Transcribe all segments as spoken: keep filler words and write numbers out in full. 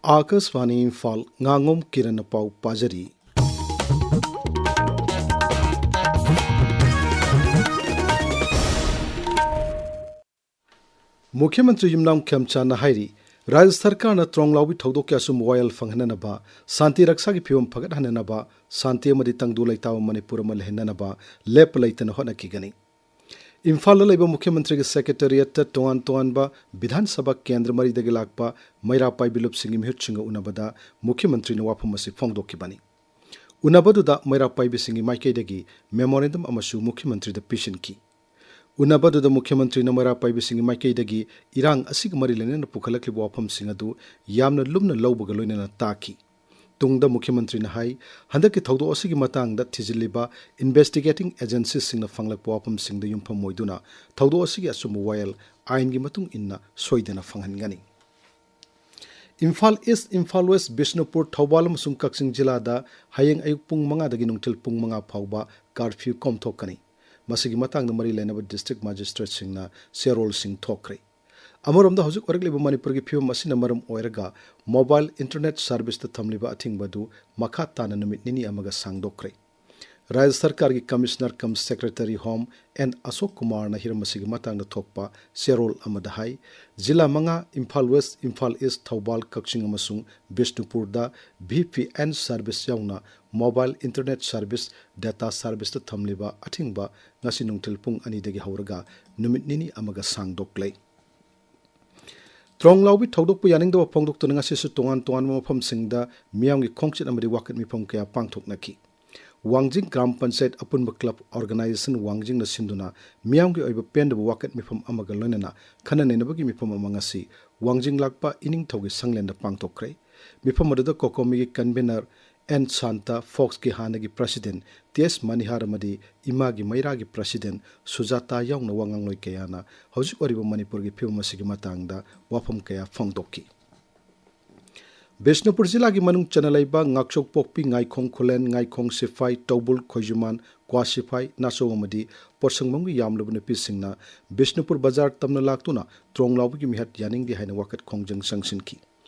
ꯑꯥꯀꯥꯁꯕꯥꯅꯤ ꯏꯝꯐꯥꯜ, ꯉꯥꯉꯣꯝ ꯀꯤꯔꯟꯅ ꯄꯥꯎ ꯄꯥꯖꯔꯤ꯫ ꯃꯨꯈ꯭ꯌ ꯃꯟꯇ꯭ꯔꯤ ꯌꯨꯝꯅꯥꯝ ꯈꯦꯝꯆꯥꯟꯅ ꯍꯥꯏꯔꯤ, ꯔꯥꯖ꯭ꯌ ꯁꯔꯀꯥꯔꯅ ꯇ꯭ꯔꯣꯡꯂꯥꯎꯕꯤ ꯊꯧꯗꯣꯛꯀꯤ ꯑꯆꯨꯝꯕ ꯋꯥꯌꯦꯜ ꯐꯪꯍꯟꯅꯅꯕ, ꯁꯥꯟꯇꯤ ꯔꯛꯁꯥꯒꯤ ꯐꯤꯕꯝ ꯐꯒꯠꯍꯟꯅꯅꯕ, ꯁꯥꯟꯇꯤ ꯑꯃꯗꯤ ꯇꯪꯗꯨ ꯂꯩꯇꯥꯕ ꯃꯅꯤꯄꯨꯔ ꯑꯃ ꯂꯩꯍꯟꯅꯅꯕ ꯂꯦꯞꯄ ꯂꯩꯇꯅ ꯍꯣꯠꯅꯈꯤꯒꯅꯤ꯫ ꯏꯝꯐꯥꯜꯗ ꯂꯩꯕ ꯃꯨꯈ꯭ꯌ ꯃꯟꯇ꯭ꯔꯤꯒꯤ ꯁꯦꯀ꯭ꯔꯦꯇꯔꯤꯌꯦꯠꯇ ꯇꯣꯉꯥꯟ ꯇꯣꯉꯥꯟꯕ ꯕꯤꯙꯥꯟ ꯁꯚꯥ ꯀꯦꯟꯗ꯭ꯔ ꯃꯔꯤꯗꯒꯤ ꯂꯥꯛꯄ ꯃꯩꯔꯥ ꯄꯥꯏꯕꯤ ꯂꯨꯞꯁꯤꯡꯒꯤ ꯃꯤꯍꯨꯠꯁꯤꯡꯒ ꯎꯅꯕꯗ ꯃꯨꯈ꯭ꯌ ꯃꯟꯇ꯭ꯔꯤꯅ ꯋꯥꯐꯝ ꯑꯁꯤ ꯐꯣꯡꯗꯣꯛꯈꯤꯕꯅꯤ꯫ ꯎꯅꯕꯗꯨꯗ ꯃꯩꯔꯥ ꯄꯥꯏꯕꯤꯁꯤꯡꯒꯤ ꯃꯥꯏꯀꯩꯗꯒꯤ ꯃꯦꯃꯣꯔꯦꯟꯗꯝ ꯑꯃꯁꯨ ꯃꯨꯈ꯭ꯌ ꯃꯟꯇ꯭ꯔꯤꯗ ꯄꯤꯁꯤꯟꯈꯤ꯫ ꯎꯅꯕꯗꯨꯗ ꯃꯨꯈ꯭ꯌ ꯃꯟꯇ꯭ꯔꯤꯅ ꯃꯩꯔꯥ ꯄꯥꯏꯕꯤꯁꯤꯡꯒꯤ ꯃꯥꯏꯀꯩꯗꯒꯤ ꯏꯔꯥꯡ ꯑꯁꯤꯒ ꯃꯔꯤ ꯂꯩꯅꯅ ꯄꯨꯈꯠꯂꯛꯂꯤꯕ ꯋꯥꯐꯝꯁꯤꯡ ꯑꯗꯨ ꯌꯥꯝꯅ ꯂꯨꯝꯅ ꯂꯧꯕꯒ ꯂꯣꯏꯅꯅ ꯇꯥꯈꯤ꯫ ꯇꯨꯡꯗ ꯃꯨꯈ꯭ꯌ ꯃꯟꯇ꯭ꯔꯤꯅ ꯍꯥꯏ, ꯍꯟꯗꯛꯀꯤ ꯊꯧꯗꯣꯛ ꯑꯁꯤꯒꯤ ꯃꯇꯥꯡꯗ ꯊꯤꯖꯤꯜꯂꯤꯕ ꯏꯟꯚꯦꯁꯇꯤꯒꯦꯇꯤꯡ ꯑꯦꯖꯦꯟꯁꯤꯁꯤꯡꯅ ꯐꯪꯂꯛꯄ ꯋꯥꯐꯝꯁꯤꯡꯗ ꯌꯨꯝꯐꯝ ꯑꯣꯏꯗꯨꯅ ꯊꯧꯗꯣꯛ ꯑꯁꯤꯒꯤ ꯑꯆꯨꯝꯕ ꯋꯥꯌꯦꯜ ꯑꯥꯏꯟꯒꯤ ꯃꯇꯨꯡ ꯏꯟꯅ ꯁꯣꯏꯗꯅ ꯐꯪꯍꯟꯒꯅꯤ꯫ ꯏꯝꯐꯥꯜ ꯏꯁ꯭ꯠ, ꯏꯝꯐꯥꯜ ꯋꯦꯁ꯭ꯠ, ꯕꯤꯁꯅꯨꯄꯨꯔ, ꯊꯧꯕꯥꯜ ꯑꯃꯁꯨꯡ ꯀꯛꯆꯤꯡ ꯖꯤꯂꯥꯗ ꯍꯌꯦꯡ ꯑꯌꯨꯛ ꯄꯨꯡ ꯃꯉꯥꯗꯒꯤ ꯅꯨꯡꯊꯤꯜ ꯄꯨꯡ ꯃꯉꯥ ꯐꯥꯎꯕ ꯀꯥꯔꯐ꯭ꯌꯨ ꯀꯣꯝꯊꯣꯛꯀꯅꯤ꯫ ꯃꯁꯤꯒꯤ ꯃꯇꯥꯡꯗ ꯃꯔꯤ ꯂꯩꯅꯕ ꯗꯤꯁꯇ꯭ꯔꯤꯛ ꯃꯦꯖꯤꯁꯇ꯭ꯔꯦꯠꯁꯤꯡꯅ ꯆꯦꯔꯣꯜꯁꯤꯡ ꯊꯣꯛꯈ꯭ꯔꯦ꯫ ꯑꯃꯔꯣꯝꯗ, ꯍꯧꯖꯤꯛ ꯑꯣꯏꯔꯛꯂꯤꯕ ꯃꯅꯤꯄꯨꯔꯒꯤ ꯐꯤꯕꯝ ꯑꯁꯤꯅ ꯃꯔꯝ ꯑꯣꯏꯔꯒ ꯃꯣꯕꯥꯏꯜ ꯏꯟꯇꯔꯅꯦꯠ ꯁꯥꯔꯚꯤꯁꯇ ꯊꯝꯂꯤꯕ ꯑꯊꯤꯡꯕ ꯑꯗꯨ ꯃꯈꯥ ꯇꯥꯅ ꯅꯨꯃꯤꯠ ꯅꯤꯅꯤ ꯑꯃꯒ ꯁꯥꯡꯗꯣꯛꯈ꯭ꯔꯦ꯫ ꯔꯥꯖ꯭ꯌ ꯁꯔꯀꯥꯔꯒꯤ commissioner cum secretary home N Ashok ꯀꯨꯃꯥꯔꯅ ꯍꯤꯔꯝ ꯑꯁꯤꯒꯤ ꯃꯇꯥꯡꯗ ꯊꯣꯛꯄ ꯆꯦꯔꯣꯜ ꯑꯃꯗ ꯍꯥꯏ, ꯖꯤꯂꯥ ꯃꯉꯥ, ꯏꯝꯐꯥꯜ ꯋꯦꯁ꯭ꯠ, ꯏꯝꯐꯥꯜ ꯏꯁ꯭ꯠ, ꯊꯧꯕꯥꯜ, ꯀꯛꯆꯤꯡ ꯑꯃꯁꯨꯡ ꯕꯤꯁꯅꯨꯄꯨꯔꯗ ꯚꯤ ꯄꯤ ꯑꯦꯟ ꯁꯥꯔꯚꯤꯁ ꯌꯥꯎꯅ ꯃꯣꯕꯥꯏꯜ ꯏꯟꯇꯔꯅꯦꯠ ꯁꯥꯔꯚꯤꯁ, ꯗꯦꯇꯥ ꯁꯥꯔꯚꯤꯁꯇ ꯊꯝꯂꯤꯕ ꯑꯊꯤꯡꯕ ꯉꯁꯤ ꯅꯨꯡꯊꯤꯜ ꯄꯨꯡ ꯑꯅꯤꯗꯒꯤ ꯍꯧꯔꯒ ꯅꯨꯃꯤꯠ ꯅꯤꯅꯤ ꯑꯃꯒ ꯁꯥꯡꯗꯣꯛꯂꯦ꯫ ꯇ꯭ꯔꯣꯡꯂꯥꯎꯕꯤ ꯊꯧꯗꯣꯛꯄꯨ ꯌꯥꯅꯤꯡꯗꯕ ꯐꯣꯡꯗꯣꯛꯇꯨꯅ ꯉꯁꯤꯁꯨ ꯇꯣꯉꯥꯟ ꯇꯣꯉꯥꯟꯕ ꯃꯐꯝꯁꯤꯡꯗ ꯃꯤꯌꯥꯝꯒꯤ ꯈꯣꯡꯆꯠ ꯑꯃꯗꯤ ꯋꯥꯀꯠ ꯃꯤꯐꯝ ꯀꯌꯥ ꯄꯥꯡꯊꯣꯛꯅꯈꯤ꯫ ꯋꯥꯡꯖꯤꯡ ꯒ꯭ꯔꯥꯝ ꯄꯟꯆꯥꯌꯠ ꯑꯄꯨꯟꯕ ꯀ꯭ꯂꯕ ꯑꯣꯔꯒꯅꯥꯏꯖꯦꯁꯟ ꯋꯥꯡꯖꯤꯡꯅ ꯁꯤꯟꯗꯨꯅ ꯃꯤꯌꯥꯝꯒꯤ ꯑꯣꯏꯕ ꯄꯦꯟꯗꯕ ꯋꯥꯀꯠ ꯃꯤꯐꯝ ꯑꯃꯒ ꯂꯣꯏꯅꯅ ꯈꯟꯅ ꯅꯩꯅꯕꯒꯤ ꯃꯤꯐꯝ ꯑꯃ ꯉꯁꯤ ꯋꯥꯡꯖꯤꯡ ꯂꯥꯛꯄ ꯏꯅꯤꯡꯊꯧꯒꯤ ꯁꯪꯂꯦꯟꯗ ꯄꯥꯡꯊꯣꯛꯈ꯭ꯔꯦ꯫ ꯃꯤꯐꯝ ꯑꯗꯨꯗ ꯀꯣꯀꯣꯃꯤꯒꯤ ꯀꯟꯚꯦꯅꯔ ꯑꯦꯟ ꯁꯥꯟꯇ, ꯐꯣꯛꯁꯀꯤ ꯍꯥꯟꯅꯒꯤ ꯄ꯭ꯔꯁꯤꯗꯦꯟ ꯇꯤ ꯑꯦꯁ ꯃꯅꯤꯍꯥꯔ ꯑꯃꯗꯤ ꯏꯃꯥꯒꯤ ꯃꯩꯔꯥꯒꯤ ꯄ꯭ꯔꯁꯤꯗꯦꯟ ꯁꯨꯖꯥꯇꯥ ꯌꯥꯎꯅ ꯋꯥ ꯉꯥꯡꯂꯣꯏ ꯀꯌꯥꯅ ꯍꯧꯖꯤꯛ ꯑꯣꯏꯔꯤꯕ ꯃꯅꯤꯄꯨꯔꯒꯤ ꯐꯤꯕꯝ ꯑꯁꯤꯒꯤ ꯃꯇꯥꯡꯗ ꯋꯥꯐꯝ ꯀꯌꯥ ꯐꯣꯡꯗꯣꯛꯈꯤ꯫ ꯕꯤꯁꯅꯨꯄꯨꯔ ꯖꯤꯂꯥꯒꯤ ꯃꯅꯨꯡ ꯆꯟꯅ ꯂꯩꯕ ꯉꯥꯛꯆꯣꯛꯄꯣꯛꯄꯤ, ꯉꯥꯏꯈꯣꯡ ꯈꯨꯂꯦꯟ, ꯉꯥꯏꯈꯣꯡ ꯁꯤꯐꯥꯏ, ꯇꯧꯕꯨꯜ, ꯈꯣꯏꯖꯨꯃꯥꯟ, ꯀ꯭ꯋꯥ ꯁꯤꯐꯥꯏ, ꯅꯥꯆꯧ ꯑꯃꯗꯤ ꯄꯣꯠꯁꯪꯕꯝꯒꯤ ꯌꯥꯝꯂꯕ ꯅꯨꯄꯤꯁꯤꯡꯅ ꯕꯤꯁꯅꯨꯄꯨꯔ ꯕꯖꯥꯔ ꯇꯝꯅ ꯂꯥꯛꯇꯨꯅ ꯇ꯭ꯔꯣꯡꯂꯥꯎꯕꯤꯒꯤ ꯃꯤꯍꯠ ꯌꯥꯅꯤꯡꯗꯦ ꯍꯥꯏꯅ ꯋꯥꯀꯠ ꯈꯣꯡꯖꯪ ꯆꯪꯁꯤꯟꯈꯤ꯫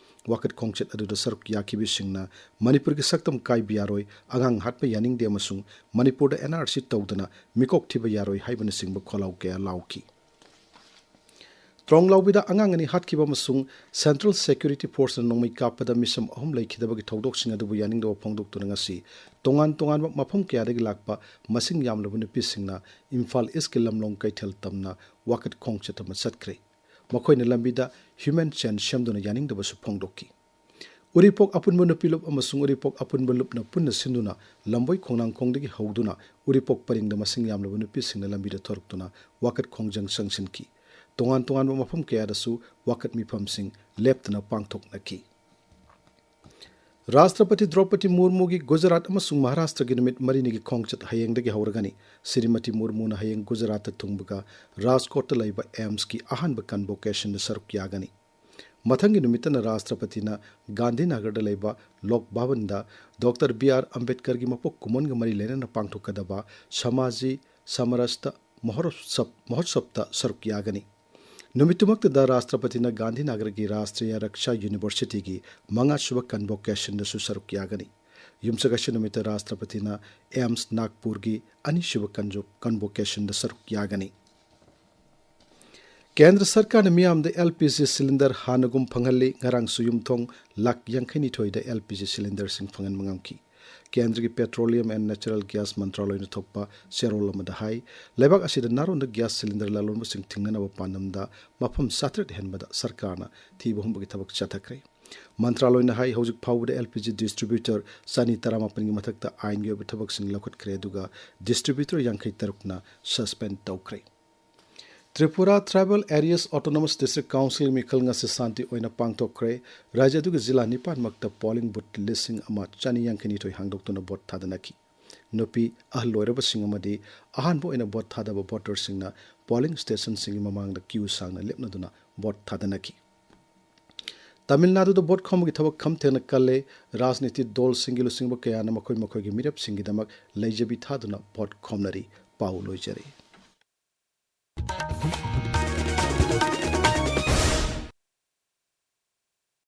ꯋꯥꯀꯠ ꯈꯣꯡꯆꯠ ꯑꯗꯨꯗ ꯁꯔꯨꯛ ꯌꯥꯈꯤꯕꯁꯤꯡꯅ ꯃꯅꯤꯄꯨꯔꯒꯤ ꯁꯛꯇꯝ ꯀꯥꯏꯕ ꯌꯥꯔꯣꯏ, ꯑꯉꯥꯡ ꯍꯥꯠꯄ ꯌꯥꯅꯤꯡꯗꯦ ꯑꯃꯁꯨꯡ ꯃꯅꯤꯄꯨꯔꯗ ꯑꯦꯟ ꯑꯥꯔ ꯁꯤ ꯇꯧꯗꯅ ꯃꯤꯀꯣꯛ ꯊꯤꯕ ꯌꯥꯔꯣꯏ ꯍꯥꯏꯕꯅꯆꯤꯡꯕ ꯈꯣꯜꯂꯥꯎ ꯀꯌꯥ ꯂꯥꯎꯈꯤ꯫ ꯇ꯭ꯔꯣꯡꯂꯥꯎꯕꯤꯗ ꯑꯉꯥꯡ ꯑꯅꯤ ꯍꯥꯠꯈꯤꯕ ꯑꯃꯁꯨꯡ ꯁꯦꯟꯇ꯭ꯔꯦꯜ ꯁꯦꯀ꯭ꯌꯨꯔꯤꯇꯤ ꯐꯣꯔꯁꯅ ꯅꯣꯡꯃꯩ ꯀꯥꯞꯄꯗ ꯃꯤꯁꯝ ꯑꯍꯨꯝ ꯂꯩꯈꯤꯗꯕꯒꯤ ꯊꯧꯗꯣꯛꯁꯤꯡ ꯑꯗꯨꯕꯨ ꯌꯥꯅꯤꯡꯗꯕ ꯐꯣꯡꯗꯣꯛꯇꯨꯅ ꯉꯁꯤ ꯇꯣꯉꯥꯟ ꯇꯣꯉꯥꯟꯕ ꯃꯐꯝ ꯀꯌꯥꯗꯒꯤ ꯂꯥꯛꯄ ꯃꯁꯤꯡ ꯌꯥꯝꯂꯕ ꯅꯨꯄꯤꯁꯤꯡꯅ ꯏꯝꯐꯥꯜ ꯏꯁꯀꯤ ꯂꯝꯂꯣꯡ ꯀꯩꯊꯦꯜ ꯇꯝꯅ ꯋꯥꯀꯠ ꯈꯣꯡꯆꯠ ꯑꯃ ꯆꯠꯈ꯭ꯔꯦ꯫ ꯃꯈꯣꯏꯅ ꯂꯝꯕꯤꯗ ꯍ꯭ꯌꯨꯃꯦꯟ ꯆꯦꯟ ꯁꯦꯝꯗꯨꯅ ꯌꯥꯅꯤꯡꯗꯕꯁꯨ ꯐꯣꯡꯗꯣꯛꯈꯤ꯫ ꯎꯔꯤꯄꯣꯛ ꯑꯄꯨꯟꯕ ꯅꯨꯄꯤ ꯂꯨꯞ ꯑꯃꯁꯨꯡ ꯎꯔꯤꯄꯣꯛ ꯑꯄꯨꯟꯕ ꯂꯨꯞꯅ ꯄꯨꯟꯅ ꯁꯤꯟꯗꯨꯅ ꯂꯝꯕꯣꯏ ꯈꯣꯡꯅꯥꯡꯈꯣꯡꯗꯒꯤ ꯍꯧꯗꯨꯅ ꯎꯔꯤꯄꯣꯛ ꯄꯔꯤꯡꯗ ꯃꯁꯤꯡ ꯌꯥꯝꯂꯕ ꯅꯨꯄꯤꯁꯤꯡꯅ ꯂꯝꯕꯤꯗ ꯊꯣꯔꯛꯇꯨꯅ ꯋꯥꯀꯠ ꯈꯣꯡꯖꯪ ꯆꯪꯁꯤꯟꯈꯤ꯫ ꯇꯣꯉꯥꯟ ꯇꯣꯉꯥꯟꯕ ꯃꯐꯝ ꯀꯌꯥꯗꯁꯨ ꯋꯥꯀꯠ ꯃꯤꯐꯝꯁꯤꯡ ꯂꯦꯞꯇꯅ ꯄꯥꯡꯊꯣꯛꯅꯈꯤ꯫ ꯔꯥꯁꯇ꯭ꯔꯄꯇꯤ ꯗ꯭ꯔꯧꯄꯗꯤ ꯃꯨꯔꯃꯨꯒꯤ ꯒꯨꯖꯔꯥꯠ ꯑꯃꯁꯨꯡ ꯃꯍꯥꯔꯥꯁꯇ꯭ꯔꯒꯤ ꯅꯨꯃꯤꯠ ꯃꯔꯤꯅꯤꯒꯤ ꯈꯣꯡꯆꯠ ꯍꯌꯦꯡꯗꯒꯤ ꯍꯧꯔꯒꯅꯤ꯫ ꯁ꯭ꯔꯤꯃꯇꯤ ꯃꯨꯔꯃꯨꯅ ꯍꯌꯦꯡ ꯒꯨꯖꯔꯥꯠꯇ ꯊꯨꯡꯕꯒ ꯔꯥꯖꯀꯣꯠꯇ ꯂꯩꯕ ꯑꯦꯝꯁꯀꯤ ꯑꯍꯥꯟꯕ ꯀꯟꯚꯣꯀꯦꯁꯟꯗ ꯁꯔꯨꯛ ꯌꯥꯒꯅꯤ꯫ ꯃꯊꯪꯒꯤ ꯅꯨꯃꯤꯠꯇꯅ ꯔꯥꯁꯇ꯭ꯔꯄꯇꯤꯅ ꯒꯥꯟꯙꯤꯅꯒꯔꯗ ꯂꯩꯕ ꯂꯣꯛ ꯚꯕꯟꯗ ꯗꯣꯛꯇꯔ ꯕꯤ ꯑꯥꯔ ꯑꯝꯕꯦꯗꯀꯔꯒꯤ ꯃꯄꯣꯛ ꯀꯨꯝꯑꯣꯟꯒ ꯃꯔꯤ ꯂꯩꯅꯅ ꯄꯥꯡꯊꯣꯛꯀꯗꯕ ꯁꯃꯥꯖꯤ ꯁꯃꯔꯁꯇ ꯃꯍꯣꯠꯁꯕ-, ꯃꯍꯣꯠꯁꯕꯇ ꯁꯔꯨꯛ ꯌꯥꯒꯅꯤ꯫ ꯅꯨꯃꯤꯠꯇꯨꯃꯛꯇꯗ ꯔꯥꯁꯇ꯭ꯔꯄꯇꯤꯅ ꯒꯥꯟꯙꯤꯅꯒꯔꯒꯤ ꯔꯥꯁꯇ꯭ꯔꯤꯌ ꯔꯛꯁꯥ ꯌꯨꯅꯤꯚꯔꯁꯤꯇꯤꯒꯤ ꯃꯉꯥꯁꯨꯕ ꯀꯟꯚꯣꯀꯦꯁꯟꯗꯁꯨ ꯁꯔꯨꯛ ꯌꯥꯒꯅꯤ꯫ ꯌꯨꯝꯁꯀꯩꯁ ꯅꯨꯃꯤꯠꯇ ꯔꯥꯁꯇ꯭ꯔꯄꯇꯤꯅ ꯑꯦꯝꯁ ꯅꯥꯒꯄꯨꯔꯒꯤ ꯑꯅꯤꯁꯨꯕ ꯀꯟꯖꯣ-, ꯀꯟꯚꯣꯀꯦꯁꯟꯗ ꯁꯔꯨꯛ ꯌꯥꯒꯅꯤ꯫ ꯀꯦꯟꯗ꯭ꯔ ꯁꯔꯀꯥꯔꯅ ꯃꯤꯌꯥꯝꯗ ꯑꯦꯜ ꯄꯤ ꯖꯤ ꯁꯤꯂꯤꯟꯗꯔ ꯍꯥꯟꯅꯒꯨꯝ ꯐꯪꯍꯜꯂꯤ꯫ ꯉꯔꯥꯡꯁꯨ ꯌꯨꯝꯊꯣꯡ ꯂꯥꯈ ꯌꯥꯡꯈꯩ ꯅꯤꯊꯣꯏꯗ ꯑꯦꯜ ꯄꯤ ꯖꯤ ꯁꯤꯂꯤꯟꯗꯔꯁꯤꯡ ꯐꯪꯍꯟꯕ ꯉꯝꯈꯤ꯫ ꯀꯦꯟꯗ꯭ꯔꯒꯤ ꯄꯦꯇ꯭ꯔꯣꯂꯤꯌꯝ ꯑꯦꯟ ꯅꯦꯆꯔꯦꯜ ꯒ꯭ꯌꯥꯁ ꯃꯟꯇ꯭ꯔꯥꯂꯣꯏꯅ ꯊꯣꯛꯄ ꯆꯦꯔꯣꯜ ꯑꯃꯗ ꯍꯥꯏ, ꯂꯩꯕꯥꯛ ꯑꯁꯤꯗ ꯅꯥꯔꯣꯟꯗ ꯒ꯭ꯌꯥꯁ ꯁꯤꯂꯤꯟꯗꯔ ꯂꯂꯣꯟꯕꯁꯤꯡ ꯊꯤꯡꯅꯅꯕ ꯄꯥꯟꯗꯝꯗ ꯃꯐꯝ ꯆꯥꯇ꯭ꯔꯦꯠ ꯍꯦꯟꯕꯗ ꯁꯔꯀꯥꯔꯅ ꯊꯤꯕ ꯍꯨꯝꯕꯒꯤ ꯊꯕꯛ ꯆꯠꯊꯈ꯭ꯔꯦ꯫ ꯃꯟꯇ꯭ꯔꯥꯂꯣꯏꯅ ꯍꯥꯏ, ꯍꯧꯖꯤꯛ ꯐꯥꯎꯕꯗ ꯑꯦꯜ ꯄꯤ ꯖꯤ ꯗꯤꯁꯇ꯭ꯔꯤꯕ꯭ꯌꯨꯇꯔ ꯆꯅꯤ ꯇꯔꯥꯃꯥꯄꯟꯒꯤ ꯃꯊꯛꯇ ꯑꯥꯏꯟꯒꯤ ꯑꯣꯏꯕ ꯊꯕꯛꯁꯤꯡ ꯂꯧꯈꯠꯈ꯭ꯔꯦ, ꯑꯗꯨꯒ ꯗꯤꯁꯇ꯭ꯔꯤꯕ꯭ꯌꯨꯇꯔ ꯌꯥꯡꯈꯩ ꯇꯔꯨꯛꯅ ꯁꯁꯄꯦꯟ ꯇꯧꯈ꯭ꯔꯦ꯫ Tripura tribal areas autonomous district council ꯃꯤꯈꯜ ꯉꯁꯤ ꯁꯥꯟꯇꯤ ꯑꯣꯏꯅ ꯄꯥꯡꯊꯣꯛꯈ꯭ꯔꯦ꯫ ꯔꯥꯖ꯭ꯌ ꯑꯗꯨꯒꯤ ꯖꯤꯂꯥ ꯅꯤꯄꯥꯟꯃꯛꯇ ꯄꯣꯂꯤꯡ ꯕꯨꯊ ꯂꯤꯁꯤꯡ ꯑꯃ ꯆꯅꯤ ꯌꯥꯡꯈꯩ ꯅꯤꯊꯣꯏ ꯍꯥꯡꯗꯣꯛꯇꯨꯅ ꯚꯣꯠ ꯊꯥꯗꯅꯈꯤ꯫ ꯅꯨꯄꯤ ꯑꯍꯜ ꯑꯣꯏꯔꯕꯁꯤꯡ ꯑꯃꯗꯤ ꯑꯍꯥꯟꯕ ꯑꯣꯏꯅ ꯚꯣꯠ ꯊꯥꯗꯕ ꯚꯣꯇꯔꯁꯤꯡꯅ ꯄꯣꯂꯤꯡ ꯁ꯭ꯇꯦꯁꯟꯁꯤꯡꯒꯤ ꯃꯃꯥꯡꯗ ꯀ꯭ꯌꯨ ꯁꯥꯡꯅ ꯂꯦꯞꯅꯗꯨꯅ ꯚꯣꯠ ꯊꯥꯗꯅꯈꯤ꯫ ꯇꯥꯃꯤꯜ ꯅꯥꯗꯨꯗ ꯚꯣꯠ ꯈꯣꯝꯕꯒꯤ ꯊꯕꯛ ꯈꯝ ꯊꯦꯡꯅ ꯀꯜꯂꯦ꯫ ꯔꯥꯖꯅꯤꯇꯤ ꯗꯣꯜꯁꯤꯡꯒꯤ ꯂꯨꯆꯤꯡꯕ ꯀꯌꯥꯅ ꯃꯈꯣꯏ ꯃꯈꯣꯏꯒꯤ ꯃꯤꯔꯦꯞꯁꯤꯡꯒꯤꯗꯃꯛ ꯂꯩꯖꯕꯤ ꯊꯥꯗꯨꯅ ꯚꯣꯠ ꯈꯣꯝꯅꯔꯤ꯫ ꯄꯥꯎ ꯂꯣꯏꯖꯔꯦ꯫